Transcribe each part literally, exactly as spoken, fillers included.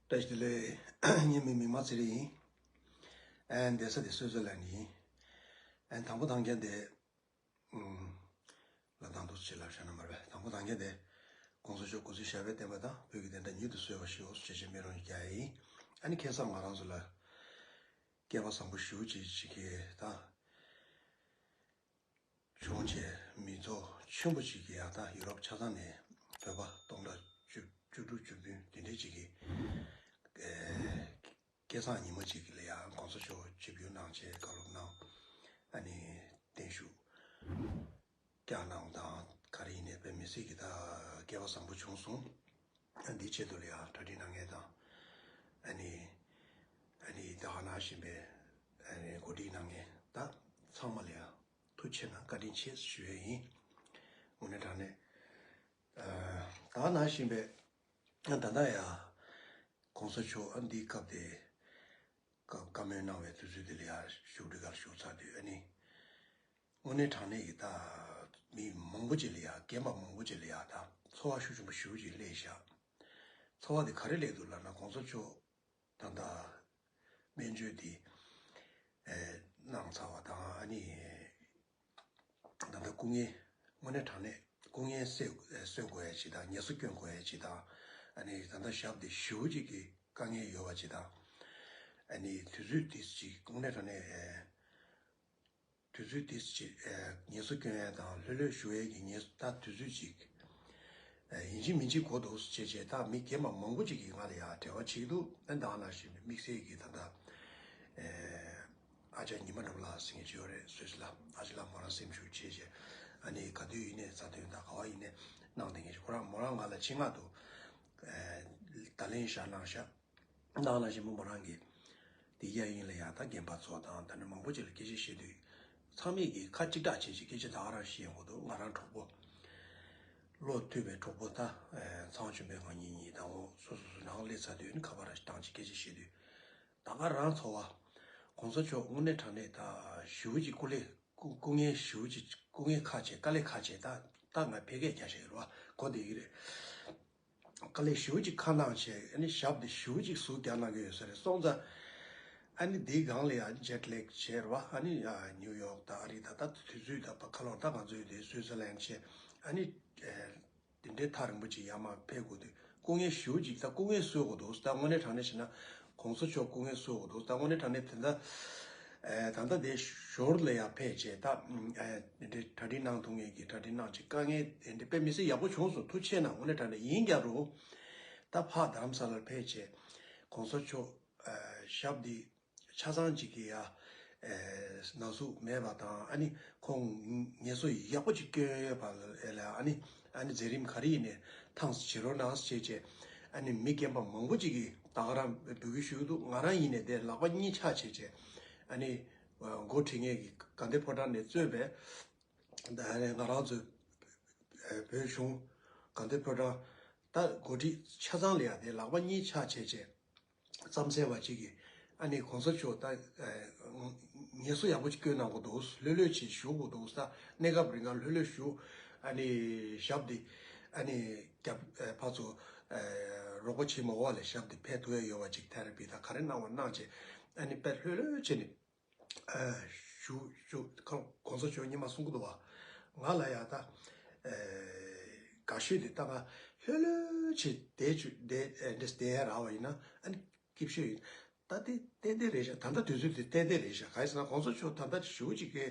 བཀྲ་ཤིས་བདེ་ལེགས། ངའི་མིང་མིག་དམར་ཚེ་རིང་ཡིན། ཨན་བསྡད་ས་དེ་སུའི་ཙི་ལན་ཡིན། ཨན་དང་པོ་དང་རྐྱང་དེ། ཨུམ། ལ་དང་དུ་ཆེ་ལ་བྱ་ན་མར་བས་དང་པོ་དང་རྐྱང་དེ། གོང་ས་མཆོག་སྐུ་ཚེ་ཞབས་པད་བརྟན་པ་དང་བོད་ཀྱི་བདེན་མཐའ་མྱུར་དུ་གསལ་བར་ཤོག་ཞེས་བྱས་མེ་རོང་རྒྱག་ཡིན། ཨ་ནི་ཁ་སང་ང་རང་ཚོ་ལ། སྐལ་བ་བཟང་པོ་ཞེ་པོ་ཅིག་ཅིག་གིས་ད། བྱུང་བྱས་མི་ཚོགས་ཆེན་པོ་ཅིག་གིས་ཡང་ད་ཡུ་རོབ་ཆ་ཚང་ནས་བོད་པ་སྟོང་ཕྲག་བཅུ་བཅུ་དྲུག་བཅུ་བདུན་དེ་འདྲས་ཅིག་གིས་ཨེ་སྐལ་བཟང་ཉི་མ་ཅིག་ལ་ཡང་གོང་ས་མཆོག་ཆིབས་བསྒྱུར་གནང་བྱས་བཀའ་སློབ་གནང་། ཨ་ནི་བརྟན་བཞུགས་བསྐྱངས་གནང་དང་ག་རེ་ཡིན་ནའི་དཔེ་མི་སྲིད་ཀྱི་ད་སྐལ་བ་བཟང་པོ་བྱུང་སོང་། ཨ་འདིའི་ཆེད་དུ་ལ་ཡང་གྲ་སྒྲིག་གནང་མཁན་དང་། ཨ་ནི་ཨ་ནི་ད་ག་ནང་བཞིན་པའི་ཨ་ནི་གོ་སྒྲིག་གནང་མཁན་ད་ཚང་མ་ལ་ཡང་། ཐུགས་ཆེ་གནང་བཀའ་དྲིན་ཆེ་ཞུ་ཡས་ཡིན། དངོས་གནས་དྲང་གནས། ཨ་ད་ག་ནང་བཞིན་པའི་ད་ལྟ་ཡང་གོང་ས་མཆོག་ཨ་འདིའི་སྐབས་དེ་བཀའ་བཀའ་མོལ་གནང་བའི་དུས་ཚོད་དེ་ལ་ཡང་བཞུགས་ཁྲི་ཁར་བཞུགས་ཚར་དུས་ཨ་ནི་དངོས་གནས་དྲང་གནས་ཀྱི་ད་མི་མང་པོ་ཅིག་ལ་ཡང་རྒན་པ་མང་པོ་ཅིག་ལ་ཡང་ད་ཚོར་བ་ཤུགས་ཆེན་པོ་ཞེ་པོ་ཅིག་སླེབས་ཤག་ཚོར་བ་དེ་ག་རེ་སླེབས་འདུག་ལབ་ན་གོང་ས་མཆོག་ད་ལྟ་སྨན་བཅོས་འདི་ཨེ་གནང་ཚར་བ་དང་ཨ་ནི་ད་ལྟ་སྐུ་ངལ་དངོས་གནས་དྲང་གནས་སྐུ་ངལ་སེལ་སེལ་དགོས་ཡ་ཅིག་དང་ངལ་གསོ་སྐྱོན་དགོས་ཡ་ཅིག་དང་ཨ་ནི་ད་ལྟ་ཞབས་འདི་ཞེ་པོ་ཅིག་གི་དཀའ་ངལ་ཡོད་པ་ཅིག་དང་ཨ་ནི་དུས་ཚོད་འདི་ཅིག་དངོས་གནས་དྲང་གནས་ཨེ་དུས་ཚོད་འདི་ཅིག་ཨེ་ངལ་གསོ་སྐྱོན་ཡ་དང་ལྷོད་ལྷོད་བཞུགས་ཡ་གི་ངལ་གསོ་ད་དུས་ཚོད་ཅིག་ཨེ་ཡིན་གཅིག་མིན་གཅིག་གོ་འདུག་ཟེར་བྱས་བྱས་ད་མི་རྒན་པ་མང་པོ་ཅིག་གིས་ང་ལ་ཡ་འབྲེལ་བ་བྱེད་ཀྱི་འདུག་ཨ་ད་ག་ནང་བཞིན་དམིགས་བསལ་གྱི་ད་ལྟ་ཨེ་ཨ་ཅག་ཉི་མ་འགྲོ་ལ་ཟེར་མཁན་ཅིག་ཡོད་རེད། སུད་སི་ལ་ཨ་ཅག་ལ་མོ་རང་སེམས་ཤུགས་ཆེ་བྱས་ཨ་ནི་ག་དུས་ཡིན་ནའི་རྩ་དོན་ད་ག་བ་ཡིན་ནའི་གནང་བསྡད་མཁན་ཅིག་ཁོ་རང་མོ་རང་ང་ལ་ཆེད་མངགས་འདུག་ཨེ་ད་ལན་བཞག་གནང་བཞག་ནང་ལ་ཞིམ་པོ་མོ་རང་གིས་དེ་རྒྱ་ཡིན་ལ་ཡང་ད་རྒན་པ་ཚོ་དང་ད་ནི་མང་པོ་ཅིག་ལ་སྐད་ཆ་བཤད་དུས་ཚང་མས་ཀྱིས་ཁ་གཅིག་གྲགས་བྱས་ཤིག་སྐད་ཆ་ད་ག་རང་བཤད་ཡོང་གི་འདུག་ང་རང་གྲོགས་པོ་བློ་མཐུན་པའི་གྲོགས་པོ་ད་ཚང་ཆུང་པའི་ང་གཉིས་གཉིས་དང་འོ་སོ་སོ་སོ་ནང་སླེབས་ཚར་དུས་ནི་ཁ་པར་བཏང་ཅིག་སྐད་ཆ་བཤད་དུས་ད་ག་རང་ཚོར་བ་གོང་ས་མཆོག་དངོས་གནས་དྲང་གནས་ད་ཞེ་པོ་ཅིག་སྐུ་ལས་སྐུ་སྐུ་ངལ་ཞེ་པོ་ཅིག་སྐུ་ངལ་ཁག་ཆེ་དཀའ་ལས་ཁག་ཆེ་ད་ད་ང་ཕལ་སྐད་རྒྱག་ཤེས་རེད་བ་གོ་བསྡད་ཀྱི་རེད། དཀའ་ལས་ཞེ་པོ་ཅིག་ཁག་གནང་བྱས་ཨ་ནི་ཞབས་འདི་ཞེ་པོ་ཅིག་ཟུག་རྒྱག་གནང་གི་ཡོད་ས་རེད་སོང་ཙང་། ཨ་ནི་འདིའི་སྒང་ལ་ཡང་ཇེཊ་ལེག་བྱས་རེད་བ་ཨ་ནི་ཡ་ནིའུ་ཡོག་དང་ཨ་རི་ད་ལྟ་དུས་ཚོད་ད་ཁ་ལོར་ད་ང་ཚོའི་དེ་སུའི་ཙི་ལན་བྱས་ཨ་ནི་དེ་འདྲའི་ཐག་རིང་པོ་ཅིག་ཡར་མར་ཕེབས་དགོས་དུས་སྐུ་ངལ་ཞེ་པོ་ཅིག་ད་སྐུ་ངལ་གསོ་དགོས་འདུག་ད་དངོས་གནས་དྲང་གནས་བྱས་ན་གོང་ས་མཆོག་སྐུ་ངལ་གསོ་དགོས་འདུག་ད་དངོས་གནས་དྲང་གནས་དེ་འདྲ། ཨེ་ད་ལྟ་དེ་ཞོར་ལ་ཡང་ཕེབས་བྱས་ད་ཨེ་དེ་འདྲའི་གྲ་སྒྲིག་གནང་ཐུབ་མཁན་གྱི་གྲ་སྒྲིག་གནང་བྱས་དཀའ་ངལ་དེ་འདྲ་དཔེ་མི་སྲིད་ཡག་པོ་བྱུང་སོང་ཐུགས་ཆེ་གནང་དངོས་གནས་དྲང་གནས་ཡིན་ཀྱང་རུང་ད་ཕར་རྡ་རམ་ས་ལར་ཕེབས་བྱས་གོང་ས་མཆོག་ཨེ་ཞབས་འདི་ཆ་ཚང་ཅིག་གི་ཡ་ཨེ་ན་ཟུག་མེད་པ་དང་ཨ་ནི་ཁོང་ངལ་གསོ་ཡག་པོ་ཅིག་སྐྱོན་ཡོད་པ་ལ་ཨ་ནི་ཨ་ནི་མཛད་རིམ་ག་རེ་ཡིན་ནའི་ཐང་ས་བྱེད་རོགས་གནང་ཟེར་བྱས་ཨ་ནི་མི་རྒན་པ་མང་པོ་ཅིག་གིས་ད་ག་རང་འབོད་སྐུལ་ཞུས་འདུག་ང་རང་ཡིན་ནའི་དེ་ལག་པ་གཉིས་ཕྱག་བྱས་བྱས་ཨ་ནི། འགོ་ཁྲིད་མཁན་གྱི་དགའ་ལྡན་ཕོ་བྲང་ནས་གཙོས་པའི་ད་ང་རང་ཚོའི་བོད་གཞུང་དགའ་ལྡན་ཕོ་བྲང་ད་འགོ་ཁྲིད་ཆ་ཚང་ལ་ཡང་དེ་ལག་པ་གཉིས་ཆ་བྱས་བྱས་རྩམ་ཟས་པ་གཅིག་གིས་ཨ་ནི་གོང་ས་མཆོག་ད་ངལ་གསོ་ཡག་པོ་ཅིག་བསྐྱོན་གནང་དགོས་འདུག་ལྷོད་ལྷོད་བྱས་བཞུགས་དགོས་འདུག་ད་གནས་སྐབས་རིང་ལ་ལྷོད་ལྷོད་བཞུགས་ཨ་ནི་ཞབས་འདི་ཨ་ནི་རྒྱབ་ཕར་ཚུར་རོགས་པ་བྱེད་མ་དགོས་པ་ལས་ཞབས་འདི་ཕན་ཐོགས་ཡ་ཡོད་པ་ཅིག་ཐེ་ར་པི་དང་ག་རེ་གནང་བ་གནང་བྱས་ཨ་ནི་དཔེ་ལྷོད་ལྷོད་བྱས་ནས། ཞུ་ཞུ་ཁོང་གོང་ས་མཆོག་ཉི་མ་གསུང་གི་འདུག་བ། ང་ལ་ཡ་ད་དགའ་ཤོས་དེ་ད་ང་ལྷོད་ལྷོད་བྱས་བསྡད་བཅུག་བསྡད་འདྲེས་བསྡད་ཡ་རག་བ་ཡིན་ན་ཨ་ནི་སྐྱིད་ཤོས་ཡིན། ད་དེ་ཏན་ཏན་རེད་ཤག་ད་ལྟ་དུས་ཚོད་དེ་ཏན་ཏན་རེད་ཤག་ག་རེ་ཟེར་ན་གོང་ས་མཆོག་ད་ལྟ་ཞུ་ཅིག་གི་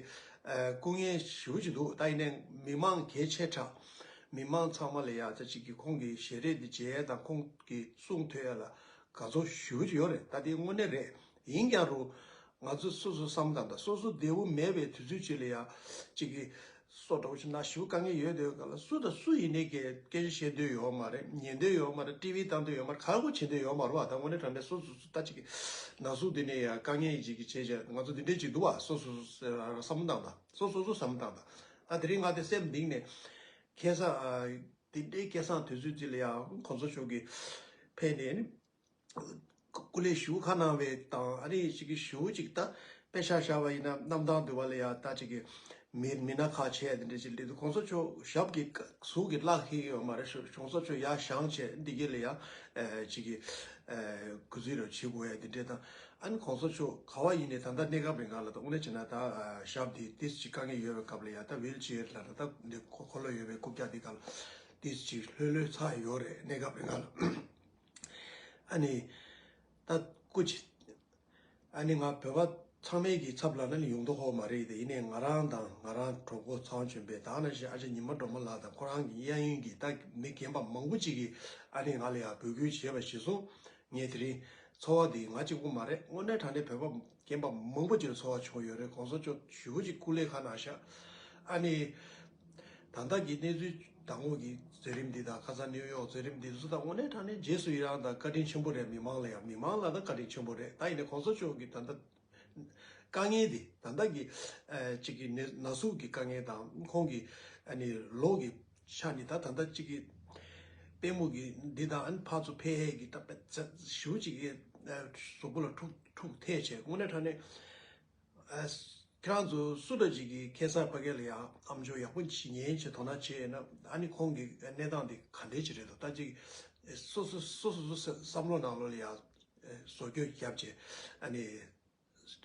སྐུ་ངལ་ཞུ་ཅིག་འདུག་ད་ཡིན་ནའི་མི་མང་གལ་ཆེ་དྲགས་མི་མང་ཚང་མ་ལ་ཡ་ད་ཅིག་གི་ཁོང་གི་ཞལ་རས་འདི་མཇལ་ཡ་དང་ཁོང་གི་གསུང་ཐོས་ཡ་ལ་དགའ་ཚོར་ཞུ་ཅིག་ཡོད་རེད། ད་དེ་དངོས་གནས་རེད། ཡིན་ཀྱང་རུང་། ང་ཚོ་སོ་སོ་བསམ་བཏང་དང་སོ་སོ་བདེ་བོ་མེད་པའི་དུས་ཚོད་ཅིག་ལ་ཡང་གཅིག་གིས་སོ་འདྲ་བོ་ཞིག་ན་ཞུ་དཀའ་ངལ་ཡོད་དོ་ག་ལ་སུ་དང་སུ་ཡིན་ནའི་གི་སྐད་ཆ་བཤད་འདོད་ཡོད་མ་རེད། ཉན་འདོད་ཡོད་མ་རེད། ཊི་ཝི་བཏང་འདོད་ཡོད་མ་རེད། ག་གོ་བྱེད་འདོད་ཡོད་མ་རེད་བ། ད་དངོས་གནས་དྲང་གནས་སོ་སོ་སོ་ད་གཅིག་གིས་ན་ཟུག་འདི་ནས་ཡང་དཀའ་ངལ་ཅིག་གི་བྱས་བྱས་ང་ཚོ་འདི་འདྲས་ཅིག་འདུག་བ། སོ་སོ་སོ་བསམ་བཏང་དང་སོ་སོ་སོ་བསམ་བཏང་དང་ད་དེ་རིང་ང་དེ་སེམས་གཏིང་ནས་ཁ་སང་འདི་འདྲའི་སྐལ་བཟང་དུས་ཚོད་ཅིག་ལ་ཡང་གོང་ས་མཆོག་གིས་ཕེབས་ནས་ནི། སྐུ་ལས་ཞུ་ཁ་གནང་བའི་དང་ཨ་ནི་ཞིག་གི་ཞུ་ཅིག་ད་དཔེ་ཆ་བཞག་པ་ཡིན་ན་གནམ་ཐང་དུ་བ་ལ་ཡ་ད་ཅིག་གི་ མི་མི་སྣ་ཁག་བྱས་དེ་འདྲ་ཅིག་སླེབས་དུས་གོང་ས་མཆོག་ཞབས་ཀྱི་གཟུགས་ཀྱི་བརླག་ཤེས་ཡོད་མ་རེད། གོང་ས་མཆོག་ཡར་བཞེངས་བྱས་འདི་ག་ལ་ཡ་ཅིག་གི་གུས་བརྩི་རོགས་བྱེད་དགོས་ཡ་དེ་འདྲ་དང་། ཨ་ནི་གོང་ས་མཆོག་ག་བ་ཡིན་ནའི་ད་ལྟ་གནས་སྐབས་རིང་ག་ལ་ད་དངོས་གནས་བྱས་ན་ད་ཞབས་འདི་ཏིས་ཅིག་དཀའ་ངལ་ཡོད་པའི་སྐབས་ལ་ཡ་ད་ཝིལ་ཅེར་ལ་ད་ད་འདི་འཁོར་ལོ་ཡོད་པའི་རྐུབ་བཀྱག་འདི་ག་ལ་ཏིས་ཅིག་ལྷོད་ལྷོད་ཚར་ཡོད་རེད་གནས་སྐབས་རིང་ག་ལ། ཨ་ནི་ད་སྐུ་མཁྱེན། ཨ་ནི་ང་བོད་པ་ཚང་མའི་གི་ཚབ་ལ་ན་ནི་ཡོང་མདོག་ཁ་པོ་མ་རེད་དེ། ཡིན་ནའི་ང་རང་དང་ང་རང་གྲོགས་པོ་ཚང་བྱོན་པའི་ད་ན་ཞིག་ཨ་ཅག་ཉི་མ་སྒྲོལ་མ་ལགས་དང་ཁོ་རང་གི་གཡས་གཡོན་གྱི་ད་མི་རྒན་པ་མང་པོ་ཅིག་གིས་ཨ་ནི་ང་ལ་ཡང་འབོད་སྐུལ་བྱས་པ་གཞིར་བཟུང་ངས་དེ་རིང་ཚོར་བ་འདི་ང་གཅིག་པུ་མ་རེད། དངོས་གནས་དྲང་གནས་བོད་པ་རྒན་པ་མང་པོ་ཅིག་ལ་ཚོར་བ་བྱུང་ཡོད་རེད། གོང་ས་མཆོག་ཞེ་པོ་ཅིག་སྐུ་ལས་ཁག་གནང་ཤག་ཨ་ནི། ད་ལྟ་གི་གནས་ཚུལ་དང་པོ་གི་མཛད་རིམ་འདི་དང་ཁ་སང་ནིའུ་ཡོག་མཛད་རིམ་འདི་ཚོ་དང་དངོས་གནས་དྲང་གནས་རྗེས་སུ་ཡི་རང་དང་བཀའ་དྲིན་ཆེན་པོ་རེད། མི་མང་ལ་ཡང་མི་མང་ལ་ད་བཀའ་དྲིན་ཆེན་པོ་རེད། ད་ཡིན་ནའི་གོང་ས་མཆོག་གི་ད་ལྟ་དཀའ་ངལ་འདི་ད་ལྟ་གི་ཨ་གཅིག་གི་ནད་ན་ཟུག་གི་དཀའ་ངལ་དང་ཁོང་གི་ཨ་ནི་ལོ་གི་ཆ་ནི་ད་ད་ལྟ་གཅིག་གི་པུས་མོ་གི་འདི་དང་ཨ་ནི་ཕར་ཚུར་འཕེན་ཡས་ཀྱི་ད་པད་ཚ་ཞེ་པོ་ཅིག་གི་ཨ་གཟུགས་པོ་ལ་འཁྲུག་འཁྲུག་ཐེབས་བྱས་དངོས་གནས་དྲང་གནས། ཨ། ཁྱེད་རང་ཚོ་སུ་འདྲ་ཅིག་གིས་ཁ་སང་ཕ་གི་ལ་ཡང་ཨ་མཆོག་ཡག་པོ་ཅིག་ཉན་བྱས་དོ་སྣང་བྱས་ཡོད་ན་ཨ་ནི་ཁོང་གི་གནས་སྟངས་འདི་ག་འདྲས་ཅིག་རེད་འདུག་ད་ཅིག་སོ་སོ་སོ་སོ་སོ་བསམ་བློ་ནང་ལོགས་ལ་ཡང་བཟོ་བཀོད་བརྒྱབ་བྱས་ཨ་ནི་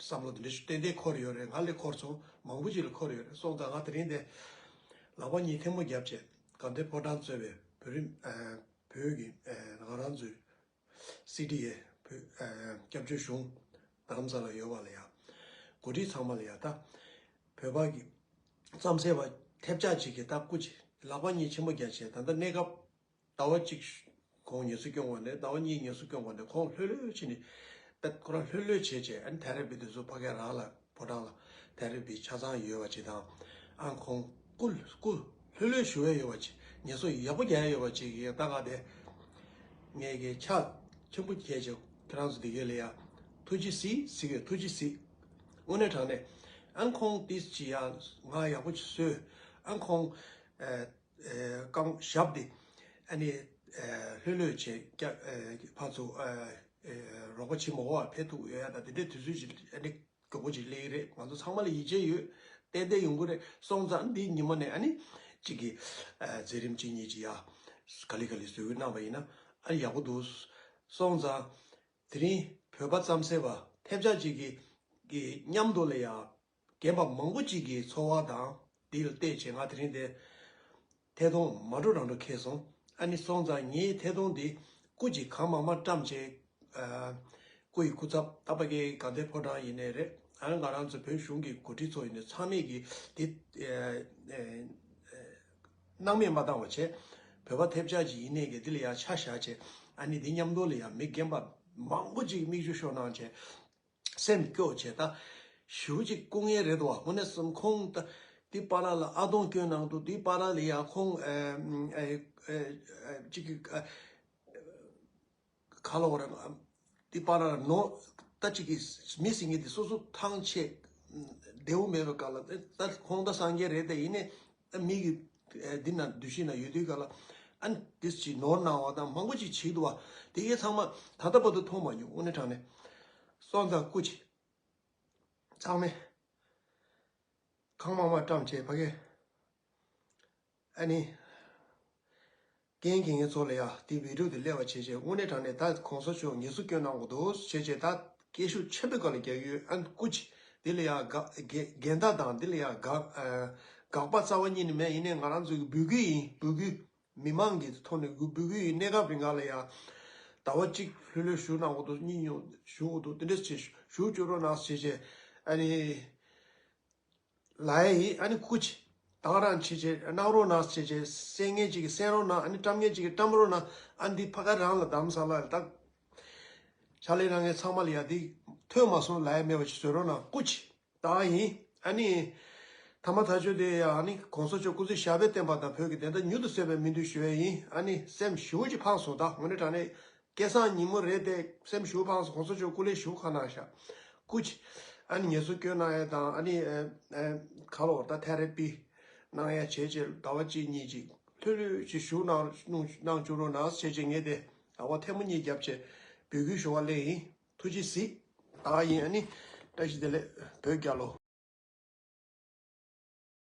བསམ་བློ་འདི་འདྲས་ཏན་ཏན་འཁོར་ཡོད་རེད། ང་ལ་འཁོར་སོང་། མང་པོ་ཅིག་ལ་འཁོར་ཡོད་རེད། སོང་ཙང་ང་དེ་རིང་འདི་ལག་པ་གཉིས་ཐལ་མོ་བརྒྱབ་བྱས་དགའ་ལྡན་ཕོ་བྲང་གཙོས་པའི་བོད་རིགས་ཨ་བོད་ཀྱི་ཨ་ང་རང་ཚོའི་སི་ཌི་ཨེ་བོད་ཨ་སྐྱབས་བཅོལ་གཞུང་རྡ་རམ་ས་ལ་ཡོད་པ་ལ་ཡ། འགོ་ཁྲིད་ཚང་མ་ལ་ཡ་ད། བོད་པ་གི་རྩམ་ཟན་པ་ཐེབས་ཆག་ཅིག་གི་ད་སྐུ་མཁྱེན་ལག་པ་གཉིས་ཆེན་པོ་རྒྱག་བྱས་ད་ལྟ་གནས་སྐབས་ཟླ་བ་གཅིག་གོང་ངལ་གསོ་སྐྱོན་པ་ནས་ཟླ་བ་གཉིས་ངལ་གསོ་སྐྱོན་པ་ནས་ཁོང་ལྷོད་ལྷོད་བྱས་ནས་ད་ཁོ་རང་ལྷོད་ལྷོད་བྱས་བྱས་ཨ་ནི་ཐེ་ར་པི་དེ་ཚོ་ཕ་གི་རང་ལ། ཕོ་བྲང་ལ་ཐེ་ར་པི་ཆ་ཚང་ཡོད་པ་ཅིག་དང་། ཨ་ཁོང་སྐུ་སྐུ་ལྷོད་ལྷོད་ཞུ་ཡ་ཡོད་པ་ཅིག་ངལ་གསོ་ཡག་པོ་རྒྱག་ཡ་ཡོད་པ་ཅིག་ཡོད་ད་ག་དེ། ངས་ཀྱི་ཕྱག་ཆེན་པོ་བྱས་ཅིག་ཁྱེད་རང་ཚོ་དེ་གས་ལ་ཡ་ཐུགས་རྗེ་གཟིགས་གཟིགས་ཡོད། ཐུགས་རྗེ་གཟིགས། དངོས་གནས་དྲང་གནས་ཨ་ཁོང་ཏིས་ཅི་ཡ་ང་ཡག་པོ་ཅིག་བཟོས། ཨ་ཁོང་ཨ་ཨ་རྐང་ཞབས་དེ་ཨ་ནི་ཨ་ལྷོད་ལྷོད་བྱས་ཀྱ་ཨ་ཕར་ཚུར་ཨ་ཨ་རོགས་པ་བྱེད་མ་དགོས་པ་ཕེབས་ཐུབ་ཡོད་ཡ་ད་དེ་འདྲའི་དུས་ཚོད་ཅིག་ཨ་ནི། མགྱོགས་པོ་ཅིག་སླེབས་ཀྱི་རེད། ང་ཚོ་ཚང་མ་ལ་ཡིད་ཆེས་ཡོད། ཏན་ཏན་ཡོང་གི་རེད། སོང་ཙང་འདིའི་ཉི་མ་ནས་ཨ་ནི་གཅིག་གི་ཨ་མཛད་རིམ་གཅིག་གཉིས་ཅིག་ཡ་ག་ལེ་ག་ལེ་བཟོ་གི་གནང་བ་ཡིན་ན་ཨ་ནི་ཡག་པོ་འདུག་སོང་ཙང་དེ་རིང་བོད་པ་རྩམ་ཟན་པ་ཐེབས་ཆག་ཅིག་གི་གི་མཉམ་དུ་ལ་ཡ་རྒན་པ་མང་པོ་ཅིག་གི་ཚོར་བ་དང་འདི་ལ་བལྟས་བྱས་ང་དེ་རིང་དེ། ཐད་གཏོང་མ་འགྲོ་རང་འགྲོ་ཁེལ་སོང་། ཨ་ནི་སོང་ཙང་ངའི་ཐད་གཏོང་འདི་སྐུ་མཁྱེན་གང་མང་མང་བཀྲམ་བྱས། ཨ་སྐུ་ཡི་སྐུ་ཚབ་ད་ཕ་གིའི་དགའ་ལྡན་ཕོ་བྲང་ཡིན་ནའི་རེད། ཨ་ང་རང་ཚོ་བོད་གཞུང་གི་འགོ་ཁྲིད་ཚོ་ཡིན་ནའི་ཚང་མས་ཀྱི་འདི་ཨ་ཨ་ཨ་སྣང་མེད་མ་བཏང་བ་བྱས། བོད་པ་ཐེབས་ཆག་ཅིག་ཡིན་ནའི་གི་འདི་ལ་ཡ་ཆ་བཞག་བྱས། ཨ་ནི་འདི་མཉམ་དུ་ལ་ཡ་མི་རྒན་པ་མང་པོ་ཅིག་མིག་ཆུ་ཤོར་གནང་བྱས། སེམས་སྐྱོ་བྱས་ད། ཞེ་པོ་ཅིག་སྐུ་ངལ་རེད་དོ། དངོས་གནས་སེམས་ཁོང་ད། འདི་པ་ལགས་ལ་ཨ་སྟོང་སྐྱོན་གནང་འདུག་འདི་པ་ལགས་ལ་ཡ་ཁོང་ཨ་ཨ་ཨ་ཨ་ཅིག་གི་ཨ་ག་ལ་བ་ར་འདི་པ་ལགས་ལ་ནོར་ད་ཅིག་གི་མི་ཟེར་མཁན་འདི་སོ་སོ་ཐང་ཆད་བདེ་པོ་མེད་པའི་སྐབས་ལ་ད་ཁོང་ད་སངས་རྒྱས་རེད་དེ་ཡིན་ནའི། ཨ་མི་གི་ཨ་འདི་ན་འདུ་ཤེས་ན་ཡོད་དུས་ག་ལ་ཨ་ནི་ཏིས་ཅིག་ནོར་གནང་བ་དང་མང་པོ་ཅིག་བྱེད་འདུག་བ། དེ་གའི་ཚང་མ་ད་ལྟ་བར་དུ་མཐོང་མ་མྱོང་། དངོས་གནས་དྲང་གནས་སོང་ཙང་སྐུ་མཁྱེན་ཚང་མས་གང་མང་མང་བཀྲམ་བྱས་ཕ་གི་ཨ་ནི་རྐྱེན་གྱི་ངའི་ཚོ་ལ་ཡ་དེ་བི་ཌིའོ་དེ་སླེབས་པ་བྱས་བྱས་དངོས་གནས་དྲང་གནས་ད་གོང་ས་མཆོག་ངལ་གསོ་སྐྱོན་གནང་དགོས་འདུག་བྱས་བྱས་ད་སྐད་ཤུགས་ཆེན་པོའི་སྒང་ལ་རྒྱག་ཡོད། ཨ་ནི་སྐུ་མཁྱེན་འདི་ལ་ཡ་དགའ་དགའ་དགའ་ཟླ་དང་འདི་ལ་ཡ་དགག་ཨ་དགག་པ་རྩ་བ་ཉིད་ནས་མེད། ཡིན་ནའི་ང་རང་ཚོའི་འབོད་སྐུལ་ཡིན། འབོད་སྐུལ་མི་མང་གི་ཐོག་ནས་འབོད་སྐུལ་ཡིན། གནས་སྐབས་རིང་ག་ལ་ཡ་ཟླ་བ་གཅིག་ལྷོད་ལྷོད་བཞུགས་གནང་དགོས་འདུག་གཉིས་ཉུང་བཞུགས་དགོས་འདུག་དེ་འདྲས་བྱས་བཞུགས་བཅུག་རོགས་གནང་ཟེར་བྱས་ཨ་ནི་ལབ་ཡ་ཡིན། ཨ་ནི་སྐུ་མཁྱེན་ད་ག་རང་བྱས་བྱས་གནང་རོགས་གནང་ཟེར་བྱས་གསན་མཁན་གཅིག་གིས་གསན་རོགས་གནང་། ཨ་ནི་བཀྲམ་མཁན་གཅིག་གིས་བཀྲམ་རོགས་གནང་། ཨ་འདི་ཕ་ག་རང་ལ་གདམ་ས་ལ་ད་ཕྱག་ལས་གནང་མཁན་ཚང་མ་ལ་ཡ་འདི་ཐོས་མ་སོང་ལབ་ཡ་མེད་པ་ཞིག་བཟོས་རོགས་གནང་། སྐུ་མཁྱེན། ད་ཡིན། ཨ་ནི། ཐ་མ་ཐག་ཆོད་དེ་ཡང་ཨ་ནི་གོང་ས་མཆོག་སྐུ་ཚེ་ཞབས་པད་བརྟན་པ་དང་བོད་ཀྱི་བདེན་མཐའ་མྱུར་དུ་གསལ་བའི་སྨོན་འདུན་ཞུ་ཡས་ཡིན། ཨ་ནི་སེམས་ཞེ་པོ་ཅིག་ཕངས་སོང་། ད་དངོས་གནས་དྲང་གནས་སྐལ་བཟང་ཉིན་མོ་རེད་དེ་སེམས་ཞེ་པོ་ཕངས་སོང་། གོང་ས་མཆོག་སྐུ་ལས་ཞེ་པོ་ཁག་གནང་ཤག་སྐུ་མཁྱེན། ཨ་ནི་ངལ་གསོ་སྐྱོན་གནང་ཡས་དང་ཨ་ནི་ཨ་ཨ་ག་ལ་བར་ད་ཐེ་ར་པི་གནང་ཡས་བྱས་བྱས་ཟླ་བ་གཅིག་གཉིས་ཅིག་ལྷོད་ལྷོད་ཅིག་བཞུགས་གནང་གནང་གནང་བཅུག་རོགས་གནང་བྱས་བྱས་ངས་དེ་ཟླ་བ་ཐལ་མོ་གཉིས་བརྒྱབ་བྱས་འབོད་སྐུལ་ཞུ་བ་སླེབས་ཡིན། ཐུགས་རྗེ་གཟིགས། ད་ཡིན། ཨ་ནི་བཀྲ་ཤིས་བདེ་ལེགས་བོད་རྒྱལ་ལོ།